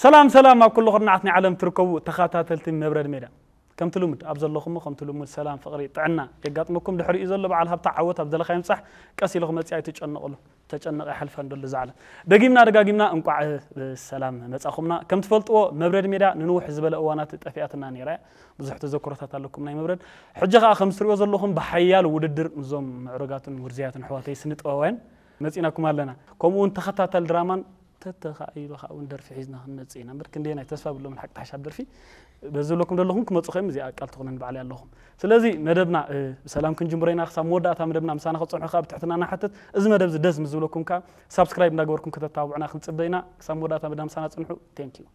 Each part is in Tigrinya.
ሰላም ሰላም ኣብ ኩሉ ኩርናዓት ናይ ዓለም ትርከቡ ተኸታተልቲ መብረድ ሜዳ፣ ከምቲ ልሙድ ኣብ ዘለኹሞ ከምቲ ልሙድ ሰላም ፍቕሪ ጥዕና የጋጥመኩም። ድሕሪኡ ዘሎ በዓል ሃብታ ዓወት ኣብ ዘለኻ ይምጻሕ። ቀስ ኢለ ክመጽእ ኣይትጨነቕሉ፣ ተጨነቐ ይሓልፋ እንደሎ እዛ ዓለም። ደጊምና ደጋጊምና እንቋዕ ብሰላም መጻኹምና። ከም ትፈልጥዎ መብረድ ሜዳ ንንውሕ ዝበለ እዋናት ጠፊኣትና ነይራ እያ። ብዙሕ ተዘክሮታት ኣለኩም ናይ መብረድ። ሕጂ ኸኣ ከም ትሪእዎ ዘለኹም ብሓያል ውድድር ምስዞም ምዕሩጋትን ውርዝያትን ኣሕዋተይ ስነ ጥበባውያን መጺናኩም ኣለና። ከምኡ እውን ተኸታታሊ ድራማን ተተኻኢሉ ከዓ እውን ደርፊ ሒዝና ክንመጽእ ኢና እምበር ክንደየናይ ተስፋ ብሎምን ሓቂ ተሓሻብ ደርፊ በዚ ዝብለኩም ዘለኹም ክመጹ ከዮም እዚኣ ቃል ትኹነን ባዕለይ ኣለኹም። ስለዚ መደብና ብሰላም ክንጅምሮ ኢና። ክሳብ መወዳእታ መደብና ምሳና ክትጸንሑ ከዓ ብትሕትና ንሓትት። እዚ መደብ እዚ ደስ ምስ ዝብለኩም ከዓ ሳብስክራይብ እንዳገበርኩም ከተተባብዑና ክንጽበ ኢና። ክሳብ መወዳእታ መደብ ምሳና ጽንሑ። Thank you።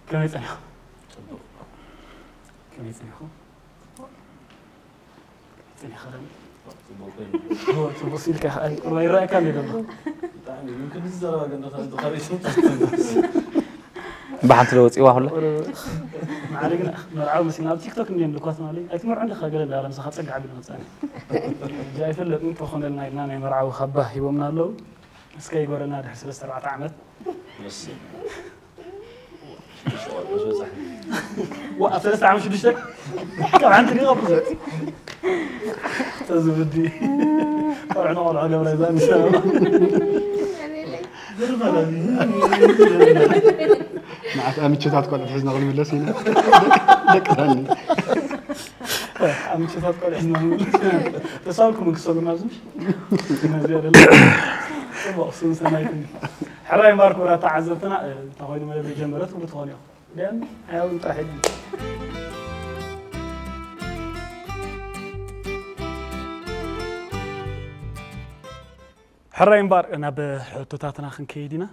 ከመይ ጸኒኹም? ከመይ ጸኒኹም? ጸኒኻ ዶ? ጽቡቕ ኮይኑ። ኦ፣ ጽቡቕ ሲልካ፣ ኣይ፣ ቁርባ ይረኣየካ እንዴ ደሎ? ብጣዕሚ፣ ምክንያቱ ዘረባ ግን ደኸ-፣ ደኸ-፣ ብሓንቲ ዶ ወጺዋ ኩላ? ማዕረ ግን መርዓዊ መሲልና ኣብ ቲክቶክ እንዴ ምልኳት ማለት፣ ኣይትመርዑ እንዲኻ ገለ እንዳበለ ምሳኻ ጸግዕ ኣቢሉ መጻኒ። ሕጂ ኣይፈለጥን፣ ተኾነልና ኢልና ናይ መርዓዊ ካባ ሂቦምና ኣለዉ። እስከ ይጎረና ድሕሪ ሰለስተ ኣርባዕተ ዓመት። መሲ። ዋ፣ ኣብ ሰለስተ ዓመት ሽዱሽተ? ካብ ሓንቲ ዲኻ ብዙሕ? እዚ ወዲ። ቆልዑ ንቆልዑ ገብረ ይዛን ይሰማ። ንዓት ኣምቸታት ቆልዑ ሒዝና ክንምለስ ኢና። ደቂ ዳኒ። ኣምቸታት ቆልዑ ሒዝና ክንምለስ። ተሳልኩም ክሰጉና ዝምሽ? ነዚ ኣይደለም። ጽቡቕ፣ ስም ሰናይትን። ሕራይ ማርኮ፣ ተዓዘብትና፣ እ፣ እንተኾይኑ መደብ ጀመረ ትብሉ ትኾኑ ኢኹም። ደም፣ ኣያውን ጥራሕ እዩ። ሕራይ እምበኣር፣ ናብ ሕቶታትና ክንከይድ ኢና።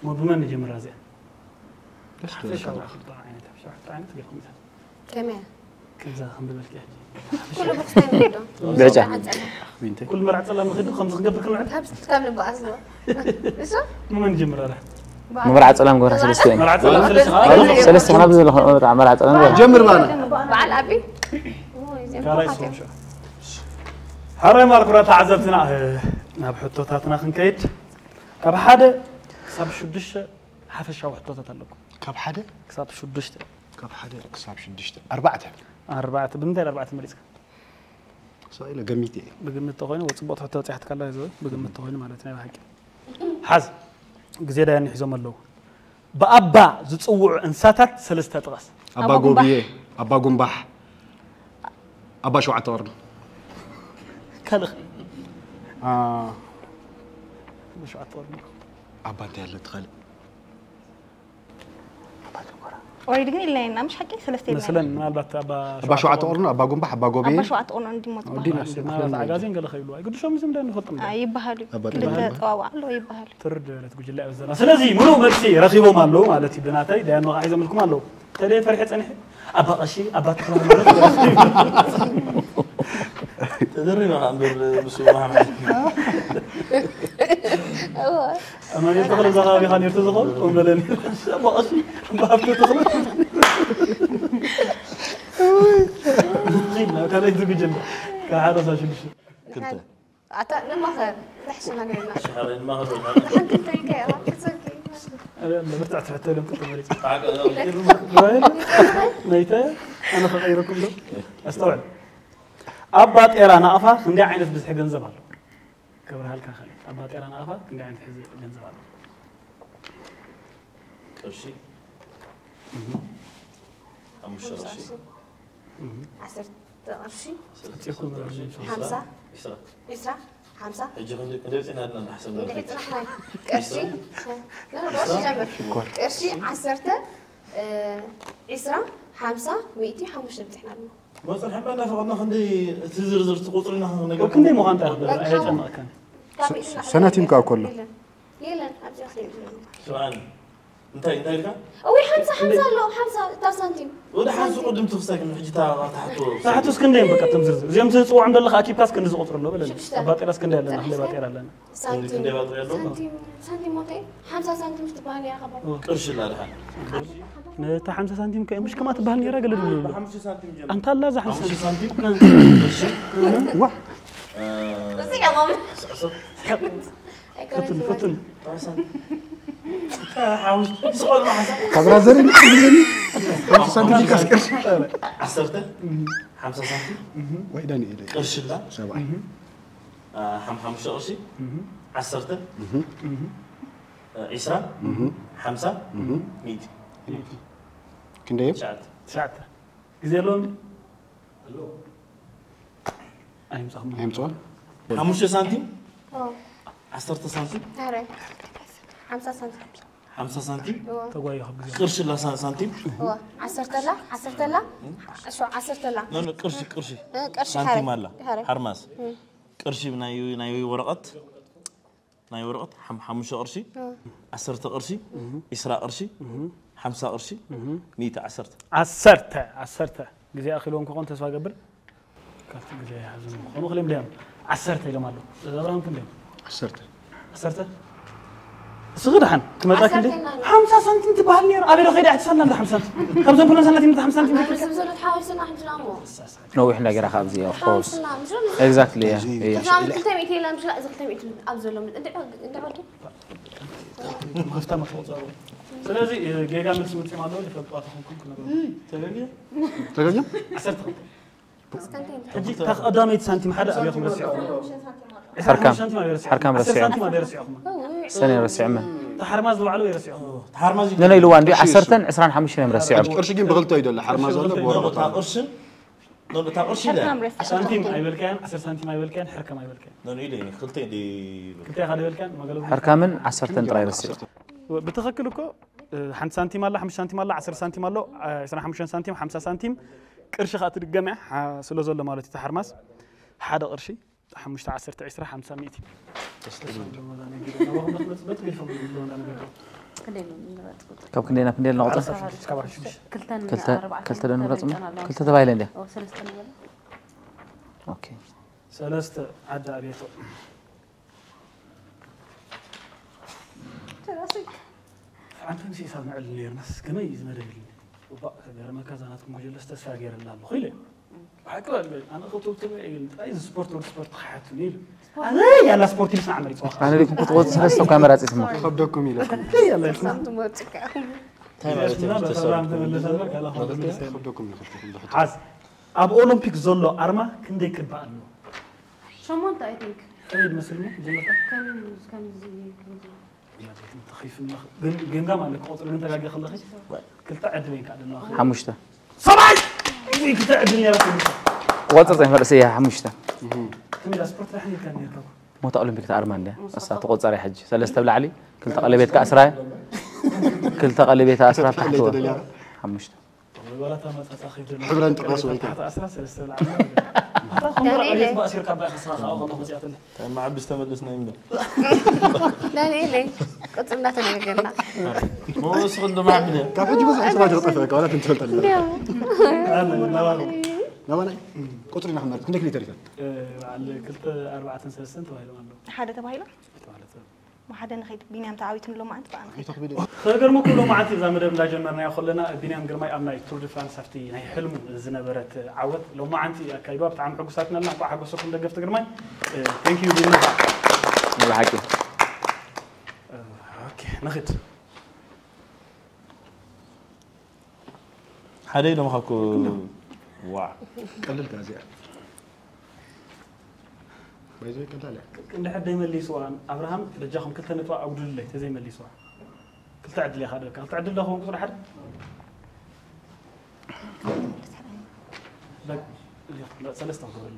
እሞ ብመን ንጀምራ እዚኣ? ደስ ሓፈሻዊ ዝብል። ሕቶ ዓይነት፣ ሓፈሻዊ ሕቶ ዓይነት ገይርኩም ኢዛ። ከመይ እያ? ከምዛ ከንብበልኪ ሕጂ። ኩሉ ብክስታይ ንኸዶ። ብዕጫ። ዊንተ። ኩሉ መርዓ ጸላም ንኸዶ ከምዚ ክንገብር ክንውዕል? ካብ፣ ካብ ልቢ ኣስሎ። እሱ? ብመን ንጀምር ኣላ? መርዓ ጸላም ገብራ ሰለስተ እዮም። መርዓ ጸላም ሰለስተ። ሰለስተ ናብዚ ዘለኹ መርዓ፣ መርዓ ጸላም ገብራ። ጀምር ባና። በዓል ኣቢ? ካልኣይ ስሙ ሽዑ። ሕራይ ማርኩራ ተዓዘብትና፣ እ፣ ናብ ሕቶታትና ክንከይድ። ካብ ሓደ ክሳብ ሽዱሽተ ሓፈሻዊ ሕቶታት ኣለኩም። ካብ ሓደ? ክሳብ ሽዱሽተ። ካብ ሓደ ክሳብ ሽዱሽተ። ኣርባዕተ። ኣርባዕተ። ብምንታይ ኣርባዕተ መሪጽካ? ክሳብ ኢለ ገሚተ እየ። ብግምት ተኾይኑ፣ ወ-፣ ጽቡቕ ትሕቶ በጺሓትካ ኣላ፣ እዚ ብግምት ተኾይኑ ማለት ናይ ብሓቂ። ሓዝ። ግዜ ዳያኑ ሒዞም ኣለዉ። ብኣባ ዝጽውዑ እንስሳታት ሰለስተ ጥቐስ። ኣባ ኣባ ጉምባሕ። ጎብየ፣ ኣባ ጉምባሕ፣ ኣባ ሸውዓተ ቅርኒ። ካልእ ኸ? አ፣ ኣባ ሸውዓተ ቅርኒ። ኣባ እንታይ ኣሎ እቲ ካልእ? ኦሬዲ ግን ኢልና ኢና፣ ምሽ ሓቂ ሰለስተ ኢልና ኢና። መስለን ምናልባት ኣባ ኣባ ሸውዓተ ሸውዓተ ቅርኒ፣ ኣባ ጉምባሕ፣ ኣባ ጎብየ። ኣባ ሸውዓተ ቅርኒ እንዲሞ ኣባ ጽባሕ። ዲና ምናልባት ዓጋዜን ገለ ከይብሉ ኣይግድሾም፣ ዝም ደን ንፈልጦም። ኣይ፣ ይበሃሉ። ኣባ ክልተ ዲና። ጸዋውዕ ኣሎ ይበሃሉ። ትርድ በለት ጉጅለ እያ ዘላ። ስለዚ ምሉእ መልሲ ረኺቦም ኣለዉ ማለት እዩ። ብናተይ ዳያኑ ከዓ ሒዞምልኩም ኣለዉ። ተለየ ፈሪሐ ጸኒሐ። ኣባ ቀሺ፣ ኣባ ተኽለ ማለት ተደሪባ እምበር ምስ መሓመድ። እዋ። ኣማኑኤል ተኽለ እዛ ከባቢኻ ነይሩ ተዝኸውን፣ እው በለኒ። ኣባ ቀሺ፣ ኣባ ሃብተ ተኽለ። ኺድና፣ ካልኣይ ዝግጅል። ካብ ሓደ ክሳብ ሽዱሽተ። ክልተ። ኣታ ንማኸር፣ ርሕሲ ነገርና። ሽሓረይ ንማኸር። ሓንቲ እንታይ ከያ፣ it's okay። ኣበይ ኣሎ? ብርትዕ ትሕተሎም ክልተ መሪጽ። ሓቂ፣ ናይተ፣ ኣነ ከቐይረኩም ዶ? ኣስተውዕል። ኣብ ባጤራ ናቕፋ ክንደይ ዓይነት ብዝሒ ገንዘብ ኣሎ? ከብርሃልካ ኸእል። ኣብ ባጤራ ናቕፋ ክንደይ ዓይነት ሕዚ ገንዘብ ኣሎ? ቅርሺ? እህ። ሓሙሽተ ሓምሳ ቅርሺ? ቅርሺ። እህ። ዓሰርተ ቅርሺ? ዓሰርተ፣ ሓምሳ? ዒስራ። ዒስራ? ሓምሳ? ሕጂ ክንደይ፣ ክንደይ በጺሕና ድና ንሓሰብ እንድሕር ነርኪ? ጽናሕና። ቅርሺ? ዒስራ? ኖ፣ ኖ፣ ቅርሺ ጀምር። ሽኮር። ቅርሺ ዓሰርተ፣ እ፣ ዒስራ፣ ሓምሳ፣ ሚእቲ፣ ሓሙሽተ በጺሕና ኣለና። መጽንሐ እምበር እናፈቐድና ክንደይ እቲ ዝርዝር እቲ ቁጽሪ ኢና ክንነግር። ክንደይ ምዃን እንታይ ይኽእል? በቃ። ኣየጨነቕካን። ካብ ኢድና ሰ-፣ ሰናቲም ከኣ እኮ ኣሎ። የለን። የለን፣ ኣብዚኣ ክደይ ዘሎ። ስምዓኒ። እንታይ፣ እንታይ ኢልካ? እውይ፣ ሓምሳ፣ ሓምሳ ኣሎ፣ ሓምሳ፣ እታ ሳንቲም። ወደ ሓንሱ ሳንቲም። ቅድም ትኽሳይ ግን ሕጂ እታ፣ እታ ሕቶ። እታ ሕቶስ ክንደይ እዮም በቃ እቶም ዝርዝር? እዚኦም ዝጽውዖም ዘለኻ ኣኪብካስ ክንዲ ዝቆጽሩ ኣሎ በለኒ። ሽዱሽተ። ኣብ ባጤራስ ክንደይ ኣለና? ክንደይ ባጤራ ኣለና? ሳንቲም። ክንደይ ባጤራ ኣለዎ? ሳንቲም፣ ሳንቲም ሞተይ፣ ሓምሳ ሳንቲም ትበሃል እያ ካብ ባጤራ። ቅርሺ ኣላ ድሓን። ነታ ሓምሳ ሳንቲም ከ ምሽ ከማ ትበሃል ነይራ ገለ ድብሉ ኣሎ። ሓሙሽተ ሳንቲም ጀምር። ኣንታ ኣላ እዛ ሓምሳ ሓሙሽተ ሳንቲም? ሳንቲም። ቅርሺ። ዋ። እ፣ እዚ ቀማም። ስሕስብ። ኣይኮነን ፈትን፣ ዝባል። ፈትን። ጥራሕ ሳንቲም። ሓሙሽ ዝቆልማ ሓንሳብ ካብራ ዘርኢ ንክብለኒ ሓምሳ ሳንቲም ኢልካ ኣስቀር ዓሰርተ ሓምሳ ሳንቲም ወይ ዳንኤል ቅርሽላ ሰብኣይ ሓምሓሙሽተ ቅርሺ ዓሰርተ ዒስራ ሓምሳ ሚእቲ ክንደይ እዩ? ትሽዓተ ትሽዓተ ግዜ ኣለዎም ኣይምፃኹም ኣይምፅኦን ሓሙሽተ ሳንቲም ዓሰርተ ሳንቲም ኧረ ሓምሳ ሳንቲም ሓምሳ ሳንቲም እወ ተጓዩ ካብ ግዜ ቅርሽላ ሳ- ሳንቲም እወ ዓሰርተላ ዓሰርተላ እሾ ዓሰርተላ ኖ ኖ ቅርሺ ቅርሺ እ፣ ቅርሺ ሳንቲም ሓረ- ኣላ ሓረ። ሓርማዝ ቅርሺ ናይ ናይ ወረቐት ናይ ወረቐት ሓም- ሓሙሽተ ቅርሺ ዓሰርተ ቅርሺ ዒስራ ቅርሺ ሓምሳ ቅርሺ ሚእቲ ዓሰርተ ዓሰርተ ዓሰርተ ግዜ ኣኺልዎም ክኾን ተስፋ ገብር ካብቲ ግዜ ይሓዙ ምኾኑ ክልም ድያም ዓሰርተ ኢሎም ኣለዉ እዛ ኣብርሃም ክንደዮም ዓሰርተ ዓሰርተ እስኺ ደሓን ክመጣ ክንደ ሓምሳ ሳንቲም ትበሃል ነይሩ ኣበይ ዶ ከይዳ ሕትሳልና እንዳ ሓምሳ ሳንቲም ካብዞም ኩለን ሳንቲም እንዳ ሓምሳ ሳንቲም ስብ ዘሎ ተሓዋዊስና ሕንትና እሞ ነዊሕ ነገር ካብ እዚ of course ሓዋዊስና ምስ exactly yeah እዛ ክልተ ሚእቲ ኢላ ምስ እዚ ክልተ ሚእቲ ኣብ ዘሎ እንታይ እንታይ ወዲ መኸፍታ መፈፀሩ ስለዚ ጌጋ መልሲ መፅኦም ኣለዉ ዝፈልጥዋ ተኾንኩም ክነግሩ ተለልየ ተገኘም ዓሰርተ ክልተ እስከ እንታይ እንታይ ሕጂ እታ ቀዳመይቲ ሳንቲም ሓደ ኣብኹም ረሲዕኹም ሕርካም ሳንቲም ኣበይ ረሲዕኹም ሕርካም ዓሰርተ ረሲዕና ሳንቲም ኣበይ ረሲዕኹም ሰነ ረሲዕመን ተሓርማዝ ዝባዕሉ ይረሲዕኹም ተሓርማዝ እዩ ነነ ኢልዋ እንዲ ዓሰርተን ዕስራን ሓሙሽተን እዮም ረሲዖም ቅርሺ ግን ብኽልተ እዩ ዘሎ ሓርማዝ ኣሎ ብወረቐት ኣሎ ቅርሽን ኖ እታ ቅርሺ ኢለ ሳንቲም ኣይበልካያን ዓሰርተ ሳንቲም ኣይበልካያን ሕርካም ኣይበልካያን ኖ ኢለ ክልተ ኢለ ክልተ ኢኻ ደበልካያን መገለቡ ሕርካምን ዓሰርተን ጥራይ ረሲዑ ብትኽክል እኮ ሓንቲ ሳንቲም ኣላ ሓሙሽተ ሳንቲም ኣላ ዓሰርተ ሳንቲም ኣሎ ዕስራን ሓሙሽተን ሳንቲም ሓምሳ ሳንቲም ቅርሺ ከዓ ትድገም እያ ስለ ዘሎ ማለት እዩ ተሓርማስ ሓደ ቅርሺ ሓሙሽተ ዓሰርተ ዕስራ ሓምሳ ሚእቲ ካብ ክንደይ ናብ ክንደይ ኣለና ቁፅሪ ክልተን ክልተ ኣርባዕተን ክልተ ዶ ንምረፅ እሞ ተበልፀን ኣለዋ። ክልተ ተባሂለ እንድያ ኦ፣ ሰለስተ ንበል። ኦኬ ሰለስተ ዓዲ ኣብያቶ ኣንተ ምስ ሂሳብ ንዕል ነርናስ ከመይ እዩ ዝመደብልኒ እባ ከገርመካ እዛ ናትኩም ጉጀለስ ተስፋ ገይረላ ኣለኹ ኢለ ብሓቂ በል ኣነ ክብትብትብ እየ ኢሉ ጥራይ እዚ ስፖርት ወዲ ስፖርት ክሓቱኒ ኢሉ ኣነ ያላ ስፖርት ኢልስ ንዓመር ይፅዋኽ ኣነ ዲኩም ክትቆፅ ሰለስተ እኳ መራፂ ስማ ከብደኩም ኢለ ትመፅካ እንታይ ማለት እዩ በሰላም ተመለሰ እምበር ካላ ከብደኩም ኢለ ክልተኩም ብክልተ ሓዝ ኣብ ኦሎምፒክ ዘሎ ኣርማ ክንደይ ክባ ኣለዎ ሸሞንተ I think ከመይ ዝመስል ሞ ጀመርካ ከም ከምዚ ከምዚ ተኺፍና ግን ገምጋም ኣለካ ቁፅሪ ግን ተጋጊ ከለኺ ክልተ ዕድል እየን ከዓ ደለዋ ሓሙሽተ ሰብኣይ እዚ ክልተ ዕድል ነይራ ክቆፅር ዘይፈልጥ እያ ሓሙሽተ ከመይ ስፖርት ዳሕን ኢልካ ነርካ ሞታ ኦሎምፒክ ተኣርማ እንድያ እሳ ተቆፀረ ሕጂ ሰለስተ ብላዕሊ ክልተ ቀለቤት ከዓ ስራየ ክልተ ቀለቤት ኣስራ ታሕቲ ሓሙሽተ ወላታ መጻጻ ኺድ ሕብረን ጥራስ ወይ ታሕቲ ኣስራ ሰለስተ ብላዕሊ ኣታ ከምራ ዕቤት ባእሲርካ ባይ ክስኻ ከዓ ከሎ መጽያትለ ማዕብስ ተመለስና ይምበር ዳንኤለይ ቁፅሪ እንዳተነጋገርና መወስ ክንዶ ማዕብለ ካብ ሕጂ ብዙሕ ስራ ዝጠፍአካ ዋላ ክንትፈልጠልና ናባናይ ቁፅሪ ኢና ክንመርጥ ክንደይ ክሊተር ይፈል በዓል ክልተ ኣርባዕተን ሰለስተን ተባሂሎም ኣለዉ ሓደ ተባሂሉ ማለት ሓደ ንኸይድ ቢንያም ተዓዊቱ ንሎማዓንቲ ብኣና ኣይተኽብድ ከገርመኩም ሎማዓንቲ እዛ መደብ እንዳጀመርናዮ ከለና ቢንያም ግርማይ ኣብ ናይ ቱር ድ ፍራንስ ኣብቲ ናይ ሕልሙ ዝነበረት ዓወት ሎማዓንቲ ኣካይድዋ ብጣዕሚ ሕጉሳት ነልና እንኳዕ ሓጎሰኩም ደገፍቲ ግርማይ ቴንክ ዩ ቢንያም ብሓቂ ኦኬ ንኽድ ሓደ ኢሎም ካኩ ዋ ቀልል ጋዜያ ባይዘ ቀላል እያ እንድሕር ደይመሊስዋ ኣብርሃም በጃኹም ክልተ ነጥባ ኣጉድሉለይ ተዘይመሊስዋ ክልተ ዕድል ኢኻ ደካ ክልተ ዕድል ዳኸውን ቁፅሪ ሓደ በ- ሰለስተ ክገብረሉ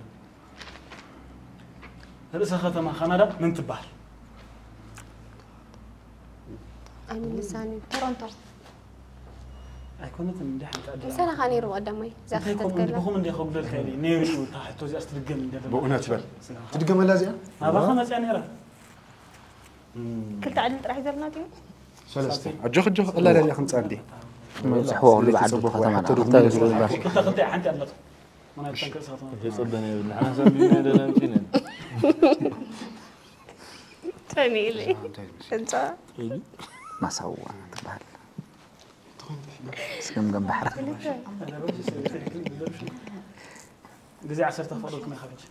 ርእሰ ከተማ ካናዳ መን ትበሃል ኣይምልሳን እዩ ቶሮንቶ ኣይኮነትን እንዲ ሓንቲ ዕድል ምሳና ከ ነይሩ ቀዳማይ እዛ እንታይ ክተት ኮም ከላ ብኹም እንዲ ከጉደልካ ኢለ ነይሩ እዩ እታ ሕቶ እዚኣ ስትድገም እንደ ብእውነት በል ትድገመላ እዚኣ ናባኻ መፅያ ነይራ ክልተ ዕድል ጥራሕ ሂዘልና ድዩ ሰለስተ ኣጆኽ ኣጆኽ ቀላል እያ ክንፃ እንዴ ምብፅሕዎ ኩሉ ብዓዲ ከተማና ክልተ ዝብሉ እምበር ክልተ ክልተ ሓንቲ ኣለቶ ምናይተን ክርእሰ ከተማ ይፅበነ ይብል ንሕና ሰንቢና ደለምፂነ ተኒኢለ እንፃ ማሳዋ ትበሃል ስገምገም ባሕሪ ግዜ ዓሰርተ ክፈቅደልኩም ኢኻ ሕጂ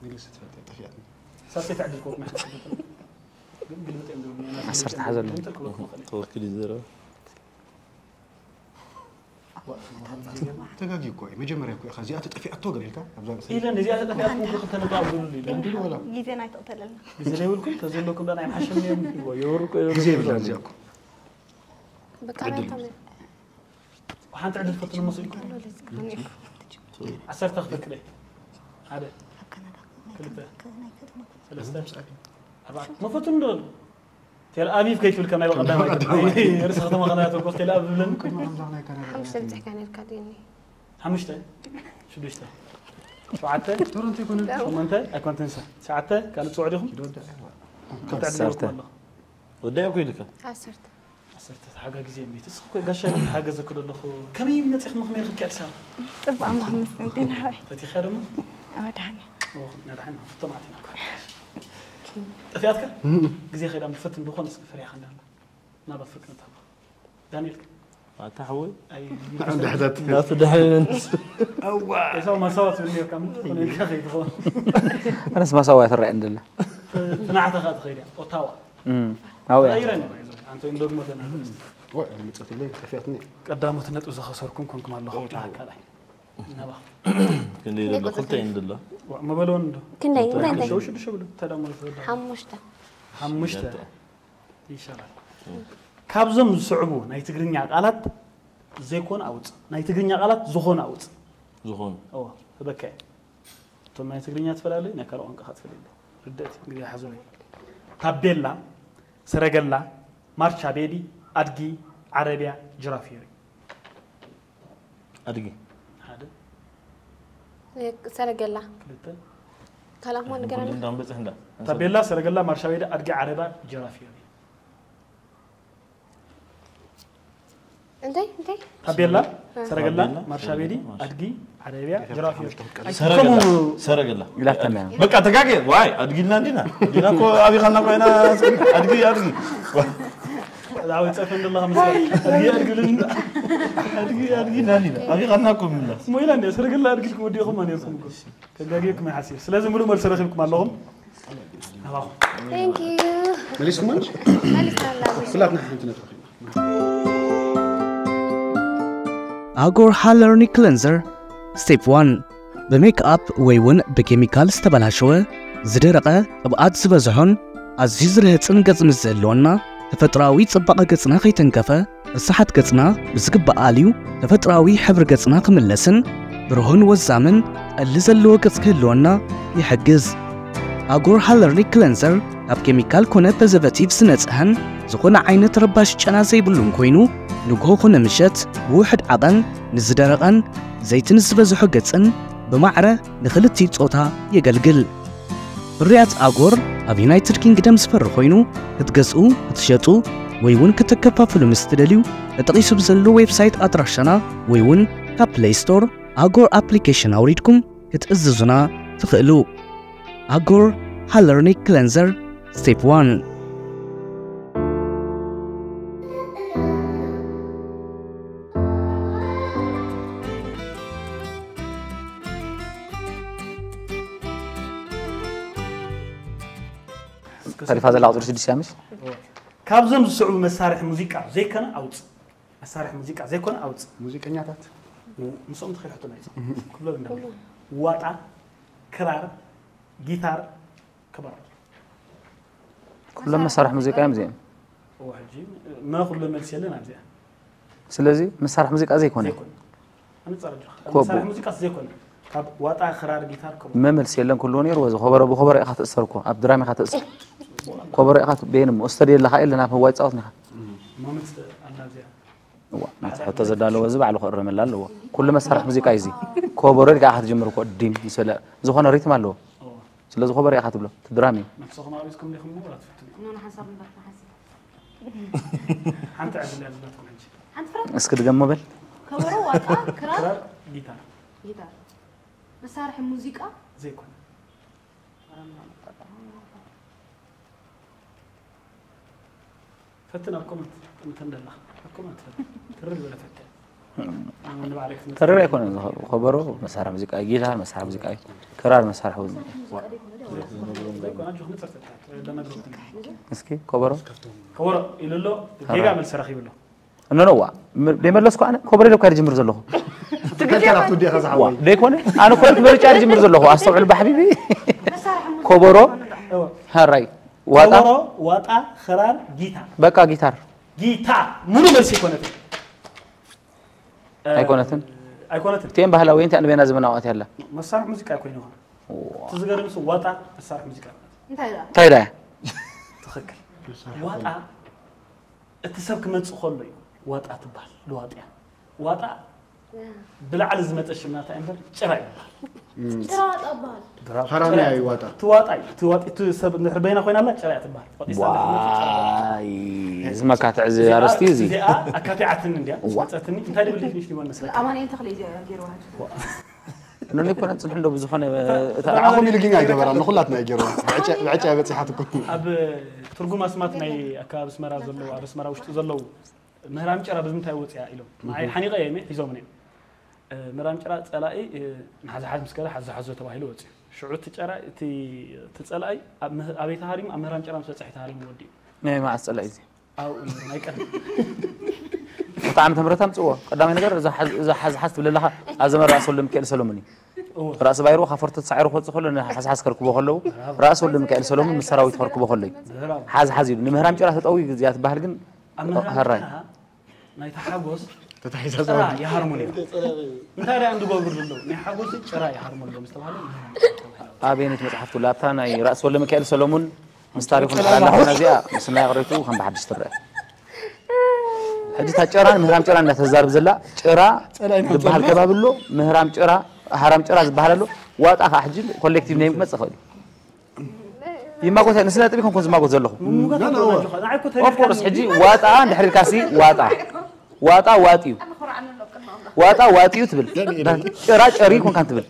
ግልስ ትፈልጥ ጠፊኣት ሳልሰይቲ ዕድል ክወቅም ኢኻ ዓሰርተ ሓዘሉ። ተወኪል ይዘረብ ተጋጊ እኮ እዩ። መጀመርያ እኮ ኢኻ እዚኣ ተጠፊኣቶ ገለ ኢልካ ኣብዛ ኢለ ነዚኣ ተጠፊኣትኩም ክልተ ነጥቢ ኣብሉሉ ኢለ እንዲሉ ወላ ግዜ ናይ ትቕተለልና ግዜ ዘይብልኩም ተዘለኩም ዳ ናይ ሓሸም እዮም ይብልዎ የወርቁ ግዜ የብልና እዚኣ እኮ በቃ ናይ ሓንቲ ዕድል ፈትኑ መስልኩም ዓሰርተ ክፈትለ ሓደ ክልተ ሰለስተ ኣርባዕተ መፈትኑ ዶ ቴል ኣቪቭ ከይትብል ከም ናይ በቐዳማይ ርእሰ ከተማ ከናተኮስ ቴል ኣቪቭ ብለኒ ሓሙሽተ ብፅሕካ ነርካ ድኒ ሓሙሽተ ሽዱሽተ ሸውዓተ ቶሮንቶ ይኮነ ሸሞንተ ኣይኮንትን ሰ ትሽዓተ ካልእ ፅውዕ ዲኹም ዓሰርተ ወዳይ እኮ ኢልካ ዓሰርተ ዓሰርተ ተሓጋጊዘ እሚት እስ እኮ ጋሻ ሓገዘ ክዶ ኣለኹ ከመይ መፂኽም ከመይ ርክብኪ ኣዲስ ኣበባ ፅቡቅ ኣማኽምስ እንትን ሓወይ ፈቲኻ ደሞ ኣወድሓኒ ናድሓን ፍቶም ኣቲና እኮ ጠፊኣትካ ግዜ ከይዳ ምፈትን ዝኾነ እስኪ ፈሪያኻ እንዳላ ናባት ፍርቂ ነታ ዳንኤል ኣታ ሓወይ ኣይ ንድሕታት ናቱ ድሕሪ ኤሳው ማሳዋ ትብል ነርካ ምትኾነ ኢልካ ከይትኾን ኣነስ ማሳዋ ትረአ እንደለ ትናዕተኻ ትኸይድ እያ ኦታዋ ኣውያ ተቐይረን ኣንተ እንደግሞ ተናገርስ ምፅትለይ ጠፊኣትኒ ቀዳሞት ነጥቢ ዝኸሰርኩም ኮንኩም ኣለኹ ኣካላይ ናባ ክንደይ ዘሎ ክልተ እዩ እንደሎ መበለውን እንዶ ክንደይ እንታይ እንታይ ሽዱሽተ ሽዱሽተ ብሉ ተዳሞ ዝወዳ ሓሙሽተ ሓሙሽተ ይሻላል ካብዞም ዝስዕቡ ናይ ትግርኛ ቃላት ዘይኮኑ ኣውፅ ናይ ትግርኛ ቃላት ዝኾኑ ኣውፅ ዝኾኑ እዎ ህበከ እቶም ናይ ትግርኛ ትፈላለዩ ናይ ካልእ ቋንቋ ትፈልለ ርድእቲ እንግዲህ ሓዞ ታቤላ ሰረገላ ማርቻ ቤዲ ኣድጊ ዓረብያ ጅራፍ ይሪ ኣድጊ ሓደ ሰረገላ ክልተ ካልኣት ሞ ንገረኒ እንዳንበፅሕ እንዳ ታቤላ ሰረገላ ማርሻ ቤዲ ኣድጊ ዓረብያ ጅራፍ ይሪ እንታይ እንታይ ታቤላ ሰረገላ ታቤላ፣ ማርሻ ቤዲ ሰረገላ፣ ማርሻ። ኣድጊ ዓረብያ ጅራፍ ይሪ ሰረገላ ሰረገላ ኢላተና በቃ ተጋገ ዋይ ኣድጊልና እንዲና እንዲና እኮ ኣቢኻልና ኮይና ኣድጊ ኣድጊ ዛዊ ፀፈ እንደለኻ መስለኒ ኣድጊ ኣድጊ ብልን ኣድጊ ኣድጊ ናኒና ኣቢኻልና እኮ ምምላስ ሞይላ እንዲ ሰረገላ ኣድጊ ክወዲኹም ኣኔርኩም እኮ ከጋጊኩም ሓሲብ ስለዚ ሙሉእ መልሲ ረኺብኩም ኣለኹም ኣባኹም Thank you መሊስኩም መሊስና ኣላ ኩላትና ሓንቲ ነጥቢ ረኺብና ኣጎር ሃለርኒ ክለንዘር ስቴፕ ዋን ብሜክ ኣፕ ወይ እውን ብኬሚካል ዝተበላሸወ ዝደረቐ ቅብኣት ዝበዝሖን ኣዝዩ ዝርህፅን ገፅ ምስ ዝህልወና ተፈጥሮኣዊ ፅባቐ ገፅና ከይተንከፈ ርሳሓት ገፅና ብዝግባእ ኣልዩ ተፈጥሮኣዊ ሕብሪ ገፅና ክምለስን ብርሁን ወዛምን ጠሊ ዘለዎ ገፅ ክህልወና ይሕግዝ። ኣጎር ሃለርኒ ክለንዘር ካብ ኬሚካል ኮነ ፐዘቨቲቭ ዝነፅሀን ዝኾነ ዓይነት ረባሽ ጨና ዘይብሉን ኮይኑ ንግሆ ኮነ ምሸት ብውሕድ ዓቐን ንዝደረቐን ዘይቲ ንዝበዝሖ ገፅን ብማዕረ ንኽልቲኡ ጾታ የገልግል። ፍርያት ኣጎር ኣብ ዩናይትድ ኪንግደም ዝፈሪ ኮይኑ ክትገዝኡ፣ ክትሸጡ ወይ እውን ከተከፋፍሉ ምስ ትደልዩ ተጠቒሱ ብዘሎ ዌብሳይት ኣድራሻና ወይ እውን ካብ ፕለይ ስቶር ኣጎር ኣፕሊኬሽን ኣውሪድኩም ክትእዝዙና ትኽእሉ። ኣጎር ሃለርኒክ ክለንዘር ስቴፕ ዋን። ተሪፋ ዘላ ቁፅሪ ሽዱሽተ እያ ምሽ ካብዞም ዝስዕቡ መሳርሒ ሙዚቃ ዘይኮነ ኣውፅእ መሳርሒ ሙዚቃ ዘይኮነ ኣውፅእ ሙዚቀኛታት ምስኦም ትኽእል ሕቶ ናይ ክብሎ እንዳ ዋጣ ክራር ጊታር ከበሮ ኩሎም መሳርሒ ሙዚቃ እዮም እዚኦም እዋ ሕጂ መ ኩሎ መልሲ የለን ኣብዚኣ ስለዚ መሳርሒ ሙዚቃ ዘይኮነ ዘይኮነ ኣነጻር ጆ ኮቦ። መሳርሒ ሙዚቃ ዘይኮነ ካብ ዋጣ ክራር ጊታር ከበሮ መመልሲ የለን ኩሉ ነይሩ ወዚ ኮበሮ ብኮበሮ ኢኻ ትእሰር እኮ ኣብ ድራም ኢኻ ትእሰር ኮበሮ ኢኻ ቤን እሞ ስተድዮ ኣለኻ የለን ኣብ ህዋ ይፃወት ኒኻ ማመት ኣላ ኣብዚኣ እዋ ናቲ ሕቶ ዘዳለወ እዚ ባዕሉ ክእረመላ ኣለዎ ኩሉ መሳርሒ ሙዚቃ እዩ እዚ ኮበሮ ኢልካ ኢኻ ትጅምር እኮ ዲም ዝሰለ ዝኾነ ሪትም ኣለዎ ስለዚ ኮበሮ ኢኻ ትብሎ እቲ ድራም እዩ ነፍስኹም ኣቢዝኩም ዲኹም ወላ ትፍትኑ ኖና ሓንሳብ ንባትና ሓንሳብ ሓንቲ ዕድል እያ ዝላትኩም ሕጂ ሓንቲ ፍረ እስኪ ድገሞ በል ከበሮ ዋጣ ክራር ክራር ጊታር ጊታር መሳርሒ ሙዚቃ ዘይኮነ ፈትን ኣብ ኮመንት ጥምት እንደላ ኣብ ኮመንት ፈትን ትርር ዝበለ ፈትን ንባዕለይ ክትምልስ ተረር ኣይኮነን ዝኸ- ከበሮ መሳርሒ ሙዚቃ እዩ ጊታር መሳርሒ ሙዚቃ እዩ ክራር መሳርሒ ሙዚቃ እዩ ኣጆኹ ንጽር ትብሃል። ደመግረኩም። እስኪ ከበሮ። ከበሮ ኢሉ ኣሎ። ጌጋ መልሲ ረኺቡ ኣሎ። እነነዋ ደይመለስኩ ኣነ ከበሮ ኢለ እኳ ዝጅምር ዘለኹ። ትክክል ኣብቱ ዲኻ ዝሓወይ? ደይኮነ ኣነ እኮ መርጫ ዝጅምር ዘለኹ ኣስተውዕል ባሕቢቢ። ከበሮ እወ። ሃራይ ዋጣ ከበሮ፣ ዋጣ፣ ክራር፣ ጊታር። በቃ ጊታር። ጊታር ሙሉ መልሲ ኣይኮነትን። ኣይኮነትን። ኣይኮነትን። እቲኤን ባህላዊ እንታይ ንበይና ዘመናዊ ኣትያ ኣላ። መሳርሒ ሙዚቃ ኣይኮይኑ። እቲ ዝገርም ሱ ዋጣ መሳርሒ ሙዚቃ ኣይኮነትን። እንታይ ደኣ? እንታይ ደኣ? ትኽክል። ዋጣ እቲ ሰብ ክመጽእ ከሎ እዩ ዋጣ ትበሃል። ልዋጥያ ዋጣ ብላዕሊ ዝመጸ ሽም ናታ እምበር ጭራ ይበሃል። ጭራ ዋጣ ይበሃል። ብራቮ። ሃራምያ እዩ ዋጣ። እቲ ዋጣ እዩ። እቲ ዋጣ እቲ ሰብ እንድሕር በይና ኮይና ኣላ ጭራ እያ ትበሃል። ቆጢሳ እንድሕር መጸ ጭራ ይበሃል። ዋይ፣ እዚ መካትዕ እዚ እዚኣ ኣርስቲ እዚ። እዚኣ ኣካቲዓትኒ እንድያ፣ እዋ። መጸትኒ። እንታይ ድብል ዲፊኒሽን ይሆን መስለካ? ኣማኑኤል ተኽለ እዩ ገይርዋ። እነኒ ኮነ ጽንሕ እንዶ ብዝኾነ እታ ኣኹም ኢሉ ግን ኣይገበራን፣ ንኹላትና እዩ ገይርዋ። ብዕጫ፣ ብዕጫ በጺሓት እኮ። ኣብ ትርጉም ኣስማት ናይ ኣካባቢ ኣስመራ ዘለዉ፣ ኣብ ኣስመራ ውሽጢ ዘለዉ ምህራም ጭራ ብምንታይ ወጽያ ኢሎም። ንዓይ ሓኒቐ እየ፣ ሒዞም እዮም። እ፣ ምህራም ጭራ ጸላኢ፣ እ፣ ንሓዝሓዝ ምስ ከደ ሓዝሓዞ ተባሂሉ ወጽዩ። ሽዑ እቲ ጨራ፣ እቲ፣ እቲ ጸላኢ ኣብ ምህር-፣ ኣበይ ተሃሪሙ? ኣብ ምህራም ጭራ ምስ በጽሐ ተሃሪሙ ወዲኡ። ናይ መዓስ ጸላኢ እዚ? ኣብኡ ነይሩ፣ ናይ ቀደም። እታ ዓመተ ምህረት ኣምጽእዎ። ቀዳማይ ነገር እዛ ሓዝ-፣ እዛ ሓዝሓዝ ትብል ኣለኻ፣ ኣብ ዘመን ራእሲ ወልደ ሚካኤል ሰሎሞን እዩ። እወ። ራእሲ ባይሩ ካብ ፎርቶ ተሳዒሩ ክወጽእ ከሎ ንሓዝሓዝ ከርክቦ ከለዉ፣ ብራቮ። ራእሲ ወልደ ሚካኤል ሰሎሞን ምስ ሰራዊቱ ከርክቦ ከሎ እዩ። ብራቮ። ሓዝሓዝ ኢሉ። ንምህራም ጭራ ተጠዊ እዚኣ ትበሃል ግን ኣብ ምህራም ሃራይ። ጭራ ናይቲ ሓጎስ ተታሒዛ ጭራ ጸወት። ይሃርሙ ነይሩ። እንታይ ደኣ እንድገብሩ ዘለዉ? ናይ ሓጎስ ጭራ ይሃርሙ ኣለዉ ምስ ተባህለ ምህራም ጭራ ተባሂሉ። ኣበየነይቲ መጽሓፍ ትብላ? ኣብታ ናይ ራእሲ ወልደ ሚካኤል ሰሎሞን ምስ ታሪኹ ጭራ እንተሓላልፍና እዚኣ ምስ ናይ ቅሬቱ ከም ብሓድሽ ትረአ። ሕጂ እታ ጭራ ንምህራም ጭራ እንዳተዛርብ ዘላ ጭራ ጸላኢ ናብ ዝበሃል ጸላኢ። ከባቢ ኣሎ፣ ምህራም ጭራ፣ ሃራም ጭራ ዝበሃል ኣሎ። ዋጣ ከዓ ሕጂ ኮሌክቲቭ ኔም ክመጽእ ይኽእል እዩ። ይማጎት፣ ንስነ ጥበብ ኮንኩን ዝማጎት ዘለኹ። ምሙጋት ኖ፣ ኖ። ኣለዎ ናጆኻ። ንዓይ እኮ ኦፍ ኮርስ፣ ተሪፍካኒ። ሕጂ ዋጣ እንድሕር ኢልካሲ ዋጣ። ዋጣ ዋጢ እዩ። ዋጣ ዋጢ እዩ ትብል። ጭራ ጨሪ ኮንካን ትብል።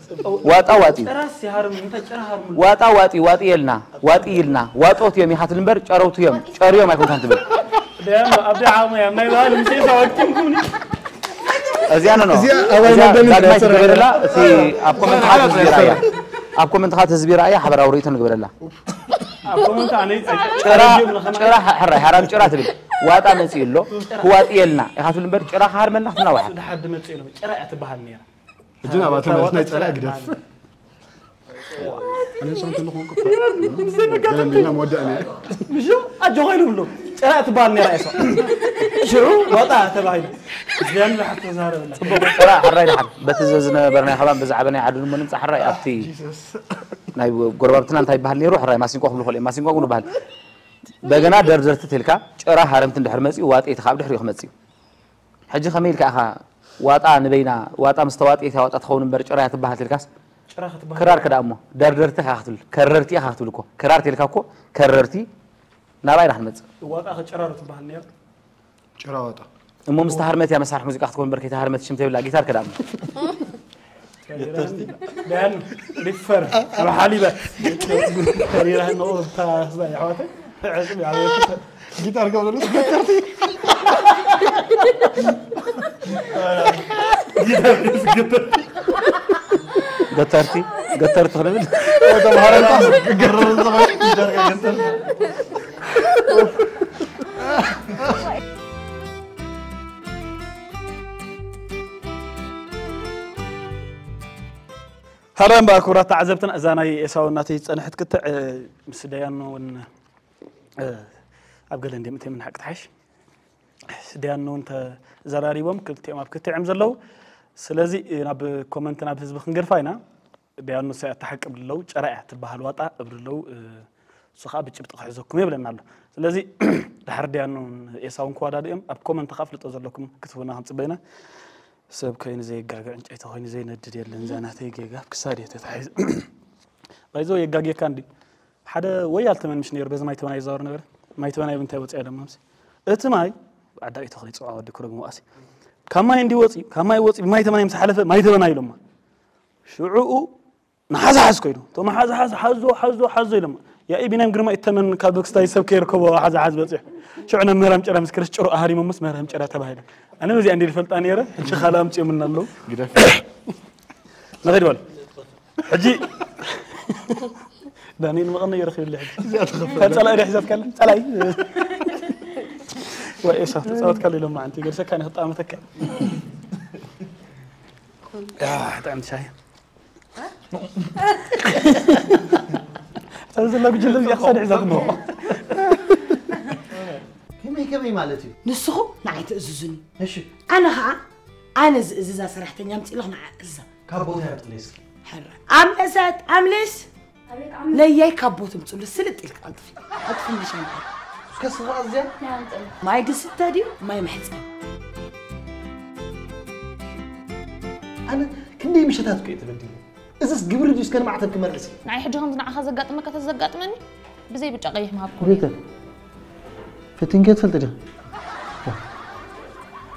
ዋጣ ዋጢ እዩ። ጭራስ ይሃርም፣ እንታይ ጭራ ሃርሙ? ዋጣ ዋጢ፣ ዋጢ የልና፣ ዋጢ ይልና፣ ዋጦት እዮም ኢኻ ትብል እምበር ጨረውቲ እዮም፣ ጨርዮም ኣይኮንካን ትብል። ደም ኣብ ደዓሞ ያም ናይ ባህል ምሴ ሳወቅኩም። እዚኣ ኖ፣ ኖ። እዚኣ ኣባይ እዚኣ መደብ ዳግማይ ዳሰራ ትግበረላ፣ እቲ ኣብ ኮመንት ኻት ህዝቢ ረኣያ። ኣብ ኮመንት ኻት ህዝቢ ረኣያ፣ ሓበራዊ ርእይቶ ንግበረላ። ኣብ ኮመንት ኣነ ጭራ፣ ኣይተረድዮም ለኸማ። ጭራ ሐ-፣ ሕራይ፣ ሓራም ጭራ ትብል። ዋጣ መጺኡ ኣሎ፣ ክዋጥየልና ኢኻ ትብል እምበር፣ ጭራ ክሃርመልና ክትናዋሓ። ድሓር ድመጽእ ኢሎም፣ ጭራ እያ ትበሃል ነይራ። ሕጂ ናባታ ማለት ናይ ጸላኢ ግደፍ። ኣነ ሰምቱ ንኹን ክፋ። ገለሚና መወዳእና። ምሽ ኣጆኻ ኢሉ ብሎ። ጭራ ትበሃል ነይራ እያ። ሽዑ ዋጣ ተባሂሉ። እዚኣን ብሓት ተዛረበላ። ጽቡቕ፣ ጭራ ሕራይ ድሓን። በቲ ዘ-፣ ዝነበርናዮ ከባቢ ብዛዕባ ናይ ዓዲ ንሞ ንምጻእ ሕራይ ኣብቲ ናይ ጎረባብትና እንታይ ይበሃል ነይሩ? ሕራይ ማሲንቆ ክብሉ ከልኦም ማሲንቆ እውን ይበሃል። በገና ደርደርቲ ተልካ ጭራ ሃረምቲ እንድሕር መጺኡ ዋጤ እቲ ካብ ድሕሪኡ ክመጽእ እዩ። ሕጂ ከመይ ኢልካ ኢኻ ዋጣ ንበይና፣ ዋጣ ምስ ተዋጥየት እያ ዋጣ ትኸውን እምበር ጭራ እያ ትበሃል ተልካስ? ጭራ ክትበሃል ክራር እያ። ከዳ እሞ ደርደርቲ ኢኻ ክትብል፣ ከረርቲ ኢኻ ክትብል እኮ። ክራር ተልካ እኮ ከረርቲ ናባይ ኢና ክንመጽእ። ዋጣ ከ ጭራ ዶ ትበሃል ነይራ? ጭራ ዋጣ። እሞ ምስ ተሃርመት እያ መሳርሒ ሙዚቃ ክትኮን እምበር ከይተሃርመት ሽም ተይብላ ጊታር ከዳ እሞ። ደያን ሪፈር ኣብ ሓሊበት ተሪራ ንኦ ብታ ስባ ይሓዋተ ዕጽብ ያለ ጊታር ገብረሉ ገተርቲ። ጊታር ገተርቲ። ገተርቲ፣ ገተርቲ ክንብል። ተምሃረልካ ገረሩ ዘባይ ጊታር ገተርቲ። ሃሎ እምበኣር ክቡራት ተዓዘብትና፣ እዛ ናይ ኤሳው እናተይ ዝጸንሐት ክትዕ፣ እ፣ ምስ ደያኖ እውን፣ እ፣ ኣብ ገለ እንዲም እተይ ምን ሓቂ ትሓሽ። ደያኖ እውን ተዘራሪቦም፣ ክልቲኦም ኣብ ክትዕ እዮም ዘለዉ። ስለዚ፣ እ፣ ናብ ኮመንት ናብ ህዝቢ ክንገድፋ ኢና። ደያኖ ሳይ ኣተሓቅብ ኣለዉ፣ ጭራ እያ ትበሃል ዋጣ እብሉ ኣለዉ። እ፣ እሱ ኸዓ ብጭብጢ ክሕዘኩም ይብለና ኣሎ። ስለዚ፣ ድሓር ደያኖን ኤሳውን ክወዳድኦም ኣብ ኮመንት ኸዓ ኣፍልጦ ዘለኩም ክትህቡና ክንጽበ ኢና። ሰብ ኮይኑ ዘይጋገ ዕንጨይቲ ኮይኑ ዘይነድድ የለን። እዛ ናተይ ጌጋ ኣብ ክሳድ እየ ተታሒዘ። ባይዘው የጋጌካ እንዲ ሓደ ወይ ኣልተመን ምሽ ነይሩ በዚ ማይ ተበናይ ይዛወር ነበረ። ማይ ተበናይ ብምንታይ ወፂኣ ኢሎማ ምስ እቲ ማይ ኣዳቂ ተኽሊ ፅውዓ ወዲ ክረግሙ ኣሲ ካብ ማይ እንዲ ወፂ ካብ ማይ ወፂ ብማይ ተበናይ ምስ ሓለፈ ማይ ተበናይ ኢሎማ። ሽዑኡ ንሓዝሓዝ ኮይኖም። እቶም ሓዝሓዝ ሓዞ፣ ሓዞ፣ ሓዞ ኢሎም። ያኢ ቢንያም ግርማ ይተመን ካብ ክስታይ ሰብ ከይርከቦ ሓዝሓዝ በጺሑ። ሽዑ ናብ ምህራም ጭራ ምስ ክርስ ጭሮ ኣሃሪሞምስ ምህራም ጭራ ተባሂሉ። ኣነ በዚኣ እንዲ ዝፈልጣ ነይረ፣ ሕጂ ካልእ ኣምጺኦምልና ኣለዉ። ግደፍ። ንኸይድ በሉ። ሕጂ ዳንኤል መቐነ ይረኽብልሕ። እዚኣ ትኸፍል። ካብ ጸላኢ ዶ ሒዛትካ ኣላ? ጸላኢ። ወይ ኤሳ፣ ተጻወትካ ኣሎ ኢሎም መዓንቲ። ገርሰካ ንኽጣመተካ። ያ፣ ጥዕምቲ ሻሂ። እታ ዘላ ጉጅለ እዚኣ ክሳድ ሒዛትኒ። ከመይ፣ ከመይ ማለት እዩ? ንስኹም ንዓይ ትእዝዙኒ። እሺ። ኣነ ኸኣ፣ ኣነ ዝእዝዛ ሰራሕተኛ ኣምጺእለኹ ንዓ እዝዛ። ካብ ቦታ ያጥለስ። ሕራ። ኣምለሰት፣ ኣምልስ። ነያይ ካብ ቦት ምጽሉ ስልጥ ኢልክ ቀልጥፊ። ቀልጥፊ ምሻን። እስከ ስራ እዚያ? ማይ ድስተ ድዩ? ማይ መሕጸቢ። ኣነ ክንደይ ምሸታት እኮ እየ ተበዲለ። እዝስ ግብሪ ድዩ እስከ ንማዕተብ ክመልስ? ንዓይ ሕጂ ከምዚ ንዓኻ ዘጋጥመካ ተዘጋጥመኒ ብዘይ ብጫ ቀይሕ ምሃብኩ። ቤተ፣ ፈቲንኪ ትፈልጢ ዲኺ?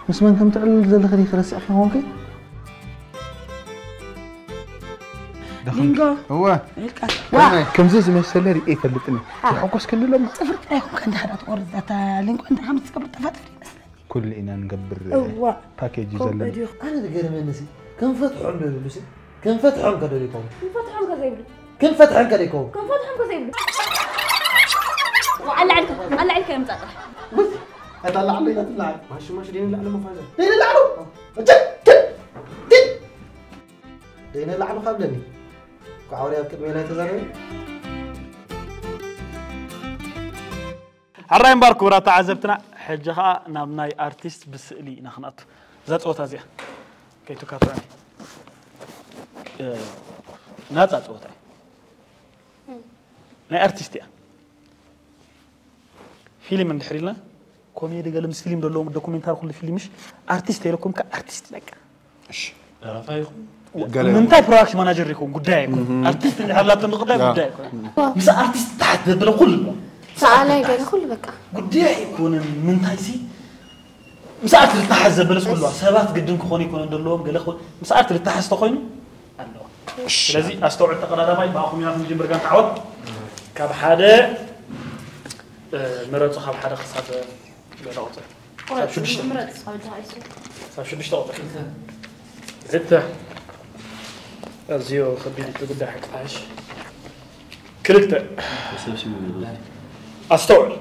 ምስ መን ከም ትዕልል ዘለኺ ዲኺ ረሲዕኪ ኾንኪ? ሊንጎ። እወ። ኢልካ። ከመይ? ከምዚ ዝመሰለ ሪኤ ይፈልጥኒ። አ። ይሕጎስ ክንብሎም። ጽፍሪ ጥራይ ኹም ከንዳ ሓዳ ትቆርጽ፣ እታ ሊንጎ እንተ ከም ትገብር ጠፋጥፍሪ ይመስለኒ። ኩሉ ኢና ንገብር። እዋ። ፓኬጅ እዩ ከምኡ ዘለና። ድዩ? ኣነ ዝገርመኒ ሲ፣ ከም ፈትሖም ዶ ይብሉ ሲ? ከም ፈትሖም ከ ዶ ይከውን? ከም ፈትሖም ከ ዘይብሉ? ከም ፈትሖም ከ ዶ ይከውን? ከም ፈትሖም ከ ዘይብሉ? ኣላዕልካ፣ ኣላዕልካ የምጻእ ጥራሕ። ውይ፣ ኣታ ላዕሉ ኢና ትላዓል። ማሽ፣ ማሽ፣ ደይነ ላዕሉ መፋዘ። ደይነ ላዕሉ? እጀ፣ ጀ፣ ጀ። ደይነ ላዕሉ ካብ ደኒ። ኳዕወርያ ኣብ ቅድሜ ናይ ተዛረቢ። ሕራይ እምበር ክቡራት ተዓዘብትና፣ ሕጂ ኸኣ ናብ ናይ ኣርቲስት ብስእሊ ኢና ክንኣቱ። እዛ ጸወታ እዚኣ ከይትካትዑኒ። እ፣ ናጻ ጸወታ እያ። ናይ ኣርቲስት እያ። ፊልም እንድሕር ኢልና፣ ኮሜዲ ገለ ምስ ፊልም ዘለዎም ዶኩሜንታሪ ኩሉ ፊልም ምሽ፣ ኣርቲስት ኢለኩም ከ ኣርቲስት በቃ። እሺ። ደራፋይ ይኹን። ገለ ምንታይ ፕሮዳክሽን ማናጀር ይኹን ጉዳይ ኣይኮን። እህ። ኣርቲስት እንድሕር ላቶም ጉዳይ ያ። ጉዳይ ኣይኮን። ምስ ኣርቲስት ተሓት ዘበለ ኩሉ ኣሎ። ሰኣላይ ገለ ኩሉ በቃ። ጉዳይ ኣይኮንን። ምንታይ ሲ ምስ ኣርቲስት ተሓት ዘበለስ ኩሉ ሰባት ግድን ክኾኑ ኣይኮነን ዘለዎም ገለ ክኾን ምስ ኣርቲስት ተሓዝ ተኾይኑ ኣለዋ። እሺ። ስለዚ ኣስተውዕል ተቐዳዳማይ ብኣኹም ኢና ክንጅምር ጋንታ ዓወት። ካብ ሓደ፣ እ፣ ምረጹ ካብ ሓደ ክሳብ ገለ ቁጽሪ። ክሳብ ሽዱሽተ። ምረጽ፣ ክሳብ ሽዱሽተ። ክሳብ ሽዱሽተ ቁጽሪ። ክልተ። ኣዝዮ ከቢድ እቲ ጉዳይ ሓቂ ተሓሽ። ክልተ። ተሰብሲቡ ኣሎ። ኣስተውዕል።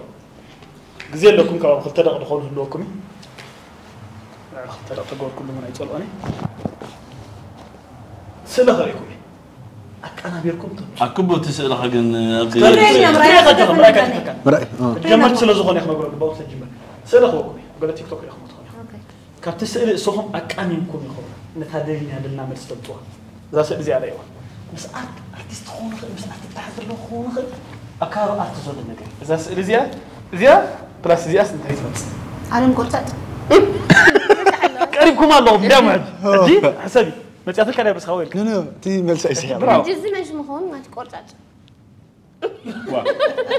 ግዜ ኣለኩም፣ ካብ ክልተ ደቂ ዝኾኑ ህልወኩም እዩ። ክልተ ደቂ ተገበርኩሉ እውን ኣይጸልኦን እየ። ስእሊ ከርእየኩም እየ። ኣቀናቢርኩም ተምጽኡ። ኣክቡ እቲ ስእልኻ ግን ኣብ ትረአ፣ ትረአ፣ ትረአ፣ ትረአ፣ ትረአ። ምርኣይ፣ እ። ጀመርቲ ስለ ዝኾነ ክነግሮ ግባው ተጅመር። ስእሊ ክበኩም እየ። ገለ ቲክቶክ ርኢኹም ትኾኑ ኢኹም። ኦኬ። ካብቲ ስእሊ እሶኹም ኣቃሚምኩም ኢኹም ነታ ደልያ ደልና መልሲ ተምጽዋ። እዛ ስእሊ እዚኣ ርእይዋ። ምስ ኣርት-፣ ኣርቲስት ክኸውን ይኽእል፣ ምስ ኣርት በታሕ ዘለዎ ክኸውን ይኽእል። ኣብ ከባቢ ኣርት ዘሎ ነገር። እዛ ስእሊ እዚኣ፣ እዚኣ ፕላስ እዚኣስ እንታይ ትመጽእ? ዓለም ቆርጫጭ። ቀሪብኩም ኣለኹም፣ እንዲያውም ሕጂ። ሕጂ ሕሰቢ። መጽያትካ ዳይ በስኻ ወይ? ኖ፣ ኖ፣ እቲ መልሲ ኣይስሕቕ። ብራቮ። ሕጂ እዚ ናይ ሽሙ ክኸውን ማለት ቆርጫጭ። ዋ።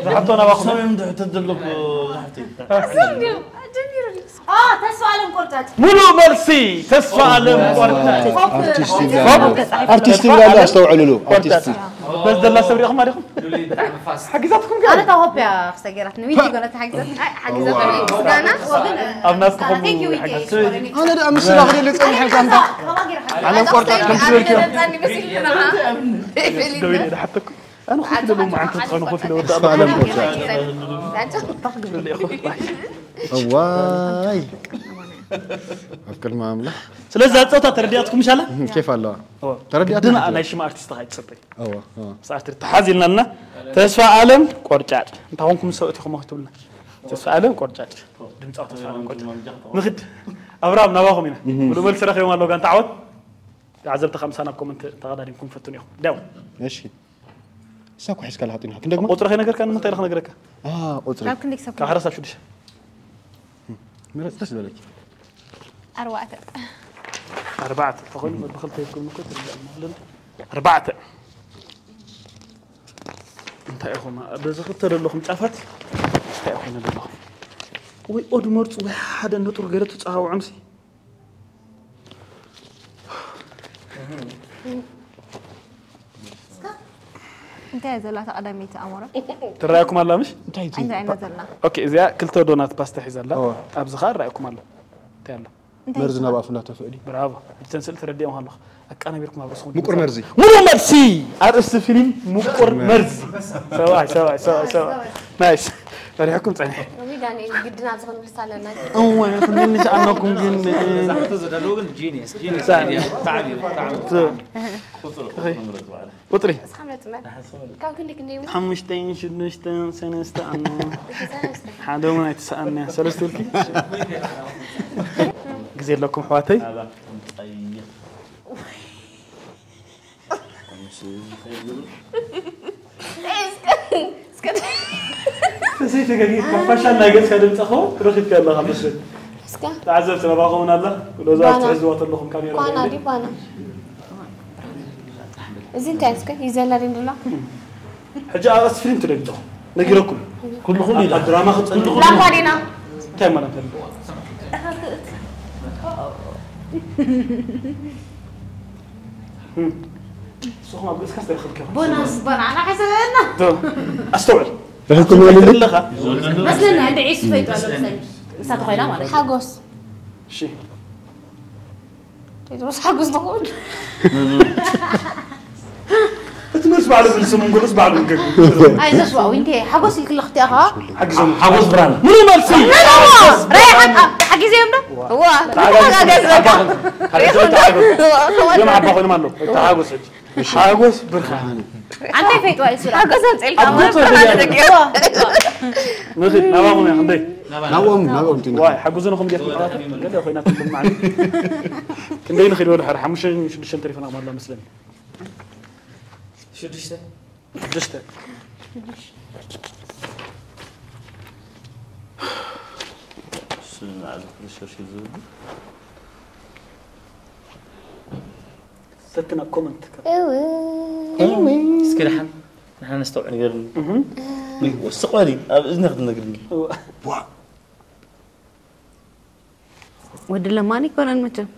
ዝሓቶ ናባኹም። ሰብ እዮም ዝሕተት ዘሎ እኮ፣ ዝሓተይ። እሶም ድዮም ኣጀሚሩኒ። ኣ፣ ተስፋ ኣለም ቆርጫጭ። ሙሉእ መልሲ፣ ተስፋ ኣለም ቆርጫጭ። ኮፕ፣ ኣርቲስት ይብላ ኣሎ። ኣርቲስት ይብላ ኣሎ፣ ኣስተውዕልሉ። ኣርቲስት። በስ ዘላ ሰብ ሪኢኹም ኣዲኹም? ሓጊዛትኩም ገለ? ኣነ እታ ኮፕ እያ ክሰገራትኒ። ዊቲ ጎነት ሓጊዛት-፣ ኣይ፣ ሓጊዛትኒ። ምስጋና፣ ወግን፣ ኣብ ናትኩም thank you፣ ዊቲ፣ ሓጊዛት-፣ for the ኣነ ደኣ ምስላ ክደሊ ጸኒሐ ጋንታ። ዓለም ቆርጫጭ ከም ትብል ኪዮ። ደው ኢለ ዝሓተኩም። ኣነ ኮፍ ኢለ ሎሚ ዓንተ ዝኾነ ኮፍ ኢለ ወዳእ ተስፋ ኣለም ቆርጫጭ። እንታይ ክገብረሉ ኢኹ? እዋይ። ኣብ ቅድሚ ኣምላኽ። ስለዚ እዛ ጸወታ ተረዲኣትኩም ምሻላ? ኬፍ ኣለዋ። እወ። ተረዲኣትና ግድን ኣለዋ። ናይ ሽማ ኣርቲስት ኸኣ ይትጽበይ። እወ፣ እወ። ምስ ኣርቲስት ተሓዝ ኢልና ኣለና። ተስፋ ኣለም ቆርጫጭ። እንታይ ኾንኩም ሰብእት ኢኹም ትብልና? ተስፋ ኣለም ቆርጫጭ። ድምጻዊ ተስፋ ኣለም ቆርጫጭ። ንኽድ። ኣብርሃም ናባኹም ኢና። እህ። ሙሉእ መልሲ ረኺቦም ኣለዉ ጋንታ ዓወት። ተዓዘብቲ ኸኣ ምሳና ኣብ ኮመንት ተቐዳዲምኩም ፈትኑ ኢኹም። ዳው። እሺ። እሳ እኮ ሒዝካ ኣለኻ፣ ጢንኻ። ክንደግማ? ቁጽሪ ከይነገርካ ንምንታይ ኢለ ክነግረካ? አ፣ ቁጽሪ። ካብ ክንደይ ክሳብ ካብ ሓደ ክሳብ ሽዱሽተ። ምረጽ፣ ደስ ዝበለኪ። ኣርባዕተ። ኣርባዕተ ተኾይኑ ብኽልተ ይትኩም እኮ ትርዳእ ማለት። ኣርባዕተ። እንታይ ኢኹም? በዚ ክልተ ዘለኹም ጫፋት እንታይ ኢኹም ዘለኹም? ወይ ኦድ መርጹ ወይ ሓደ ነጥሩ ገለ ትጻዋውዖምሲ። እንታይ እያ ዘላ እታ ቀዳመይቲ ኣሞራ? ትረኣየኩም ኣላ ምሽ? እንታይ እዩ እቲ እንታይ እያ ዘላ? ኦኬ፣ እዚኣ ክልተ ዶናት ፓስታ ሒዛ ኣላ። እወ። ኣብዚ ኸኣ ይረኣየኩም ኣሎ። እንታይ ኣሎ? እንታይ መርዚ ይበሃል? ናብ ኣፍና ተፍእዲ። ብራቮ። እተን ስእሊ ተረዲኦም ኣለኹ። ኣቃናቢርኩም ኣብ ርእስኹም ምቁር ድምጻ- መርዚ። ሙሉእ መልሲ። ኣርእስቲ ፊልም ምቁር መርዚ። ሰብኣይ ሰብኣይ ሰብኣይ ሰብኣይ። ናይስ። ፈሪሕኩም ጸኒሕ። ሎሚ ዳንኤል ግድን ኣብዚ ክንምልስ ኣለና። እወ ክንብል ንስኣነኩም ግን እዛ ሕቶ ዘዳለዎ ግን ጂኒየስ ጂኒየስ ኣይድያ። ብጣዕሚ እዩ፣ ብጣዕሚ እዩ። ት- ቁፅሪ ቁፅሪ ምረፅ በዓል። ቁፅሪ እስኻ ምረፅ እምበር። ካብ ክንዲ ክንደይ እውን ሓሙሽተን ሽዱሽተን ሰለስተ ኣነ ሰለስተ። ሓደ እውን ኣይትስኣነ ሰለስተ ኢልኪ ግዜ ኣለኩም ኣሕዋተይ። ኣባኩም ቀይሕ። ተዘይተገጊርካ ፋሻል ናይ ገጽካ ድምጻ ኸው ረኺብካ ኣለኻ መስል እስከ ተዓዘብቲ ናባኸውን ኣላ ሎዛ ባና። ትሕዝዋ ተለኹም ካሜራ ኳና ገለ። ድዩ ባና? እዚ እንታይ እስከ ይዘላ ድንድላ? ሕጂ ኣብ ኣስፍሪን ትደግጾ ነጊረኩም ኩልኹም ኣብ ኢላ ድራማ ክጽልኹም ላምባዲና እንታይ ማለት ነው? ንስኹም ኣብ ገጽካ ዝተረኽብካ ቦናስ በናና ሓሰበና ኣስተውዕል ርሕኩም ይበልልኝ ኣለኻ መስለኒ እንደ ዒሱ ፈይጡ ኣሎ መሰለኒ ንሳ ተኾይና ማለት እዩ። ሓጎስ እሺ ቴድሮስ ሓጎስ ትኸውን እቲ መልስ ባዕሉ ዝስም እንጎሎስ ባዕሉ ንገግ ኣይዞሽ ዋው እንዴ ሓጎስ ኢልክለኽ እቲኣ ኸዓ ሓግዞም ሓጎስ ብርሃን ሙሉእ መልሲ ራይሓን ሓጊዘዮም ዶ እዋ ተሓጋገዝ ተሓጋገዝ በቃ እዮም ዓባ ኮይኖም ኣለዉ ተሓጎስ ሕጂ ሓጎስ ብርሃን ኣንተ ይፈይጥዋ ይሱራ ሓጎስ ኣምፅኤልካ ኣብ ገጾ ብርሃን ዘየለ ደቂዋ ንኽድ ናባኹም እያ ክንደይ ናብኦም ናብኦም ቲና ዋይ ሓጉዝንኹም ዲኹም ኣሕዋት ገለ ኮይና ትብል ማለት ክንደይ ንኽድ በሉ ሓደ ሓሙሽተ ሽዱሽተ ተሪፈና ማለት መስለኒ ሽዱሽተ ሽዱሽተ ስም ዓዚ ፕሮሰስ እዩ ዝብል ሰትና ኮመንት እስኪ ደሓን ንሓን ነስተውዕ ነገር ወስቕ በሊ ኣብ እዝኒ ክትነግርኒ ወዲ ለማኒ ይኮነን መቸም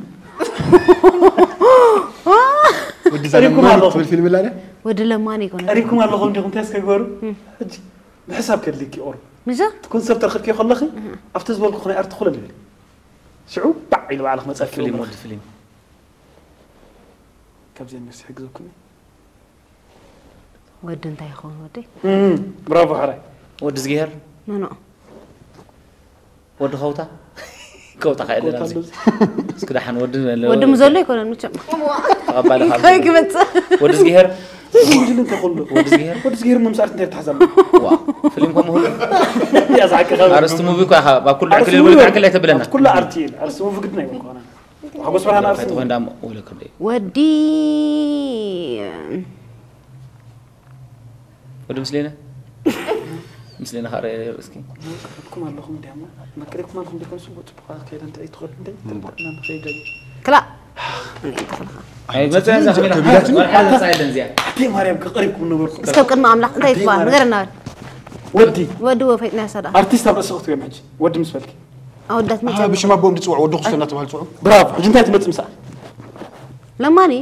ወዲ ዛለማ ትብል ፊልም ኣላ ድያ? ወዲ ለማኒ ይኮነን ቀሪብኩም ኣለኹም ዲኹም እንታይ እስከ ግበሩ ሕጂ ብሕሳብ ከድልኪ ኦር ምዛ ኮንሰርት ተረክብኪ ከለኺ ኣብቲ ዝበልኩ ናይ ኣርቲ ኩለ ልብል ሽዑ ባዕ ኢሉ ባዕልክ መፀኪ ፊልም ወዲ ፊልም ካብዚኣ ነርሲ ሕግዘኩም ወዲ እንታይ ይኸውን ወዲ ብራቮ ሓራይ ወዲ ዝግሄር ኖኖ ወዲ ከውታ ከውታ ከየለና እስኪ ደሓን ወዲ ወዲ ምዘሎ ይኮነን ምቸም ተቐባሊ ካብ እንታይ ክመፅእ ወዲ ዝግሄር ወንጅል እንታይ ከሎ ወዲ ዝግሄር ወዲ ዝገይር መምሳርት እንታይ ተሓዛሉ ዋ ፊልም ከምኡ ሁሉ እያ ዝሓቂ ካብ ኣርስቲ ሙቪ እኳ ኢኻ ኣብ ኩሉ ዕክል ኣርስቲ ይብል ሙቪ ዕክል ኣይተብለና ኩላ ኣርቲ እየ ኣርስቲ ሙቪ ግድና ይኮና ሓጎስ ብርሃን ኣርስቲ ኣይትኾን ዳሞ ወለ ክርደ ወዲ ወዲ ምስሌነ ምስሌነ ከዓ ርእየ እስኪ መቅረብኩም ኣለኹም እንዲያሞ መቅረብኩም ኣለኹም እንዲኩም ስቦ ጽቡቅ ከይደ እንታይ ትኸድ እንታይ ተጠቅና ንኸይደ ክላ ኣይመፀን ዛ ከሚላ ወርሓ እዚኣ ኣቲ ማርያም ከቀሪብኩም ነበርኩም እስከ ቅድሚ ኣምላኽ እንታይ ትበሃል ንገረና ወዲ ወዲ ወፈይጥና ያሳዳ ኣርቲስት ኣብ ርእሲ ክትሪኦ ሕጂ ወዲ ምስ በልኪ ኣወዳት ኣሃ መጨረሻ ብሽም ኣቦኦም ዝፅውዑ ወዲ ክስቶ እናተባሃሉ ዝፅውዑ ብራቮ ሕጂ እንታይ ትመጽእ ምሳኣ ለማኒ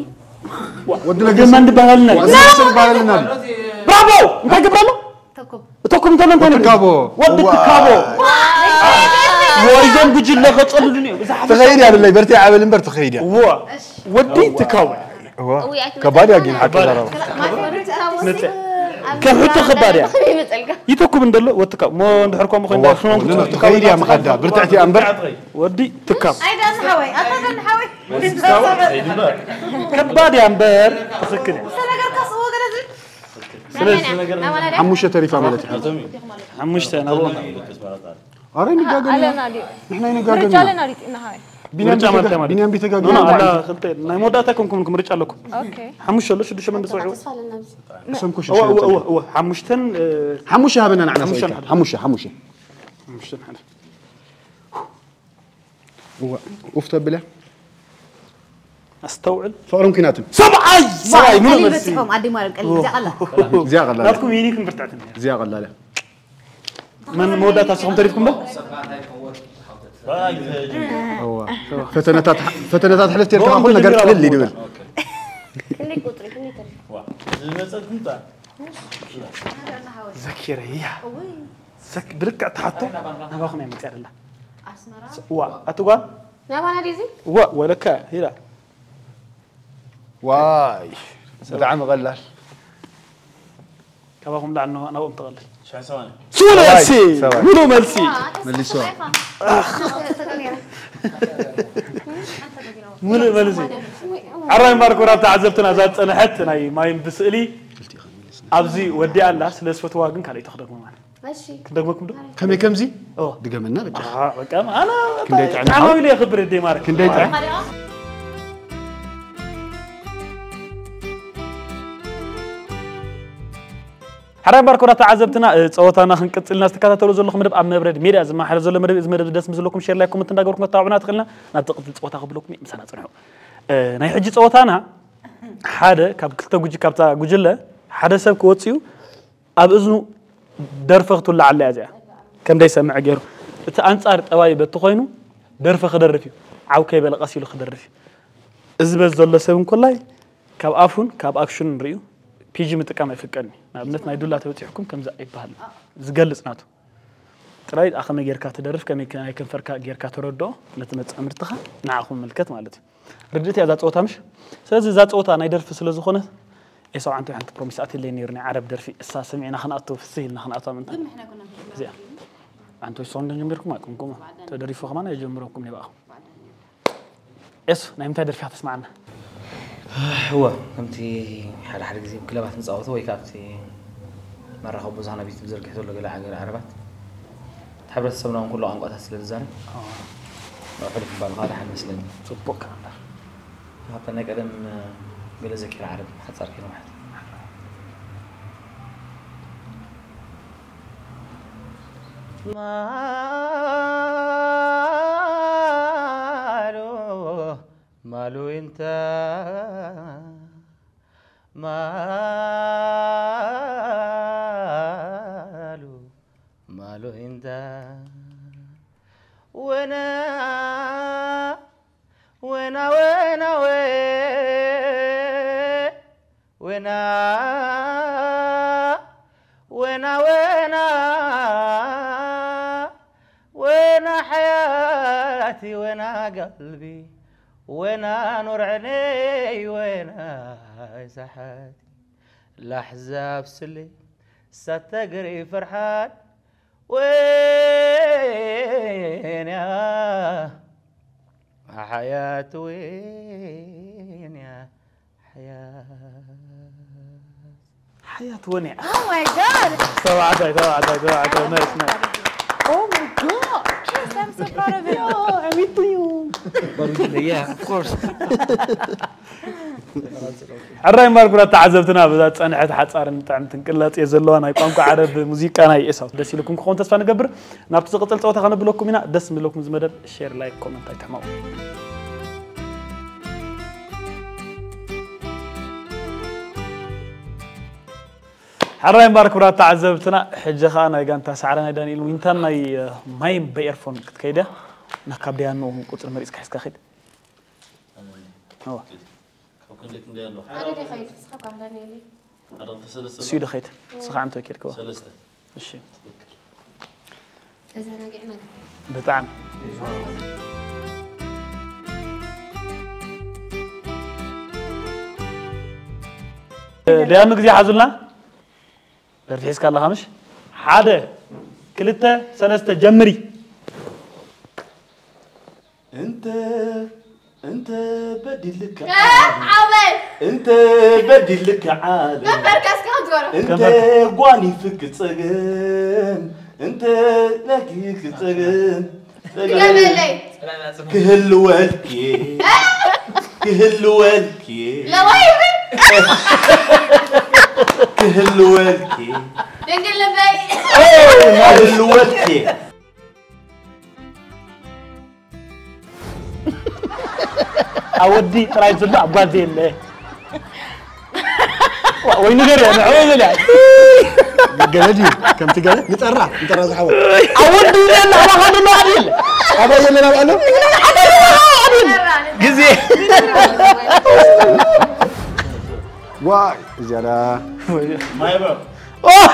ወዲ ገማ እንድበሃልና ወዲ መሰል ይባሃለልና ብራቮ እንታይ ገብራሎ ተኮብ እቶኩም እንተሎ እንታይ ንብል ትካቦ ወዲ ትካቦ ወይዞም ጉጅለ ከጸልሉኒ እዩ ብዛ ትኸይድ እያ ብለይ በርቲ ዓበል እምበር ትኸይድ እያ ዋ ወዲ ትካቦ ከባድ እያ ግን ሓቂ ዘረባ ከም ሕቶ ከባድ እያ ይመፀልካ ይተኩም እንደሎ ወትካ ሞ እንድሕር ኮም ኮይና ትኸይድ እያ መኸዳ ብርትዕቲ እያ እምበር ወዲ ትካብ ኣይዳን ሓወይ ኣታዳን ሓወይ ከባድ እያ እምበር ትኽክል እያ ስለዚ ሓሙሽተ ተሪፋ ማለት እዩ ሓሙሽተ ናብኦም ኣረ ንጋገን ኢና ኣለና ድዩ ንሕና ይንጋገን ምርጫ ኢና ኣለና ድዩ ጥና ሓወይ ቢንያም ምርጫ ማለት ቢተጋ- ማለት ቢንያም ቢተጋገ ኖ ኖ ኣላ ክልተ ናይ መወዳእታ ኮንኩም ምርጫ ኣለኩም ኦኬ ሓሙሽተ ኣሎ ሽዱሽተ መን ዝፅውዑ ተስፋ ኣለና ኣብዚ ሰምኩሽ እወ እወ እወ እወ ሓሙሽተን እ፣ ሓሙሽተ ሃበና ንዓና ሓሙሽተ ሰብኣይካ ሓሙሽተ ሓሙሽተ ሓሙሽተን ሓደ እወ ኡፍ ተብለ ኣስተውዕል ፍቕርን ኩናትን ሰብኣይ ሰብኣይ ሙሉ ቀሊል መልሲ በፂሖም ኣዲ ማርያም ቀሊል እዚኣ ቀላ እዚኣ ቀላል ናትኩም ዩኒክ ምርጫትን እያ እዚኣ ቀላል እያ መን መወዳእታ ስኹም ተሪፍኩም ዶ እዋ ፈተነታት ፈተነታት ሕልፍ ቴርካ ኩሉ ነገር ቅልል ይድብል ክንደይ ቁፅሪ ክንደይ ተሪፍ ዘኪረ እያ ዘክ ብልክዕ ትሓቶ ናባኹም እያ መፅያ ደላ ዋ ኣቲ ጓል ናባና ድዩ እዚ? ዋ ወለካ ኢላ ዋይ ብጣዕሚ ቀላል ካባኹም ላዕሊ ናብኦም ትቐልል ሽሕ ሰማንያ ስሙሉ መልሲ ሰባይ። ሙሉ መልሲ መልሶ ሙሉ መልሲ ሕራይ ማርኮ ናብ ተዓዘብትና እዛ ዝፀንሐት ናይ ማይም ብስእሊ ኣብዚ ወዲኣ ኣላ ስለ ዝፈትዋ ግን ካልኣይቶ ክደግሞ ማለት እሺ ክደግመኩም ዶ ከመይ ከምዚ ኦ ድገመና በቃ በቃ ኣነ ክንደይ ጥዕና ጣዕማዊ ኢለ የኽብር እደይ ማርክ ክንደይ ጥዕና ሕራይ ባርኮዳ ተዓዘብትና ፀወታና ክንቅፅልና ዝተከታተሉ ዘለኹም መደብ ኣብ መብረድ ሜድያ ዝመሓለፍ ዘሎ መደብ እዚ መደብ ደስ ምስለኩም ሼር ላይክ ኮመንት እንዳገበርኩም ከተባብዑና ትኽእልና ናብ ትቕፅል ፀወታ ክብለኩም እየ ምሳና ፅንሑ ናይ ሕጂ ፀወታና ሓደ ካብ ክልተ ጉጅ ካብታ ጉጅለ ሓደ ሰብ ክወፅኡ ኣብ እዝኑ ደርፈ ክትውላዓለ እያ እዚኣ ከም ደይሰምዐ ገይሩ እቲ ኣንፃር ጠባይ በቲ ኮይኑ ደርፈ ክደርፍ እዩ ዓው ከይበለ ቀስ ኢሉ ክደርፍ እዩ እዚ በዚ ዘሎ ሰብ እንኮላይ ካብ ኣፉን ካብ ኣክሽኑን ርእዩ ፒጂ ምጥቃም ኣይፍቀድን እዩ ንኣብነት ናይ ዱላ ተበፂሕኩም ከምዚ ኣይበሃል ዝገልፅ ናቱ ጥራይ ኣኸመይ ጌርካ ትደርፍ ከመይ ናይ ከንፈርካ ጌርካ ተረድኦ ነቲ መፃምድትኻ ንዓኹም ምልከት ማለት እዩ ርድእት እያ እዛ ፀወታ ምሽ ስለዚ እዛ ፀወታ ናይ ደርፊ ስለ ዝኾነ ኤሳው ዓንተ ሓንቲ ፕሮሚስ ኣትለይ ነይሩ ናይ ዓረብ ደርፊ እሳ ሰሚዕና ክንኣቱ ፍስህ ኢልና ክንኣቱ ምንታ እዚኣ ኣንተ ሶን ጀሚርኩም ኣቁምኩም ተደሪፉ ከማን ኣይጀምረኩም ይባኹም ኤሱ ናይ ምንታይ ደርፊ ተስማዓና እወ ከምቲ ሓደ ሓደ ግዜ ክለባት ንፃወቱ ወይ ካብቲ መራኸቢ ብዙሃን ኣብ ዩቱብ ዘርጊሑ ዘሎ ገለ ሃገር ዓረባት እቲ ሕብረተሰብና እውን ኩሉ ቋንቋታት ስለ ዝዛረብ ንኡ ሕሉፍ ምባል ከዓ ደሓን መስለኒ ፅቡቅ ከኣ እምበር ካብታ ናይ ቀደም ገለ ዘኪራ ዓረብ ሓፃር ከይነውሐት ማሉ ማሉ እንተ ማሉ ማሉ እንተ ወና ወና ወና ወ ወና ወና ወና ወና ሓያቲ ወና ጋልቢ ወና ኑርዕነይ ወና ሳሓቲ ላሕዛብ ስለ ሳተግሪ ፍርሓት ወንያ ሓያት ወንያ ሓያት ሓያት ወንያ Oh my god! ተባዕታይ ተባዕታይ ተባዕታይ ናይስ ናይስ Oh my god! Yes, I'm so proud of you. yeah, of course. ሕራይ ማርኩራ ተዓዘብትና በዛ ጸንሐት ሓጻርን ጥዕምትን ቅላጽ እየ ዘለዋ ናይ ቋንቋ ዓረብ ሙዚቃ ናይ ኤሳው ደስ ኢልኩም ክኸውን ተስፋ ንገብር ናብቲ ዝቕጽል ጸወታ ከነብለኩም ኢና ደስ ምለኩም ዝመደብ ሼር ላይክ ኮመንት ኣይትሕመቑ ሕራይ እምበር ክቡራት ተዓዘብትና ሕጂ ኸዓ ናይ ጋንታ ሳዕረ ናይ ዳንኤል ዊንታን ናይ ማይም በኤርፎን ክትከይድ እያ እና ካብ ደያኑ ቁፅሪ መሪፅካ ሒዝካ ኸይድ ካብ ክንደይ ክንደይ ኣለኹ ሓደ ዲኻ ይትስኻ ኳ ዳንኤል ሓደ ክልተ ሰለስተ እሱ ዶ ኸይድ ንስኻ ዓንቶ ኬድክዎ ሰለስተ እሺ ተዘናጊዕና ብጣዕሚ ደያኑ ግዜ ሓዙልና ደርፊ ሒዝካ ኣለኻ ምሽ ሓደ ክልተ ሰለስተ ጀምሪ እንተ እንተ በዲልካ ዓመል እንተ በዲልካ ዓለም በርካስ ካብ ዝበሮ እንተ ጓኒፍክ ጸገም እንተ ነጊክ ጸገም ግደመለይ ክህልወልኪ ክህልወልኪ ለዋይ ክህልወልኪ ድንግል ልበይ ክህልወልኪ ኣወዲ ጥራይ ዘሎ ኣጓል ዘየለ ወይ ነገር እያ ንዕወ ዘለ ገለ ድዩ ከምቲ ገለ ንጠራ ንጠራ ዝሓወ ኣወዲ ዘለ ኣባኻ ዘሎ ኣድል ኣባይ የለን ኣብ ኣሎ ግዜ ዋይ እዚያዳ ማይበር Oh!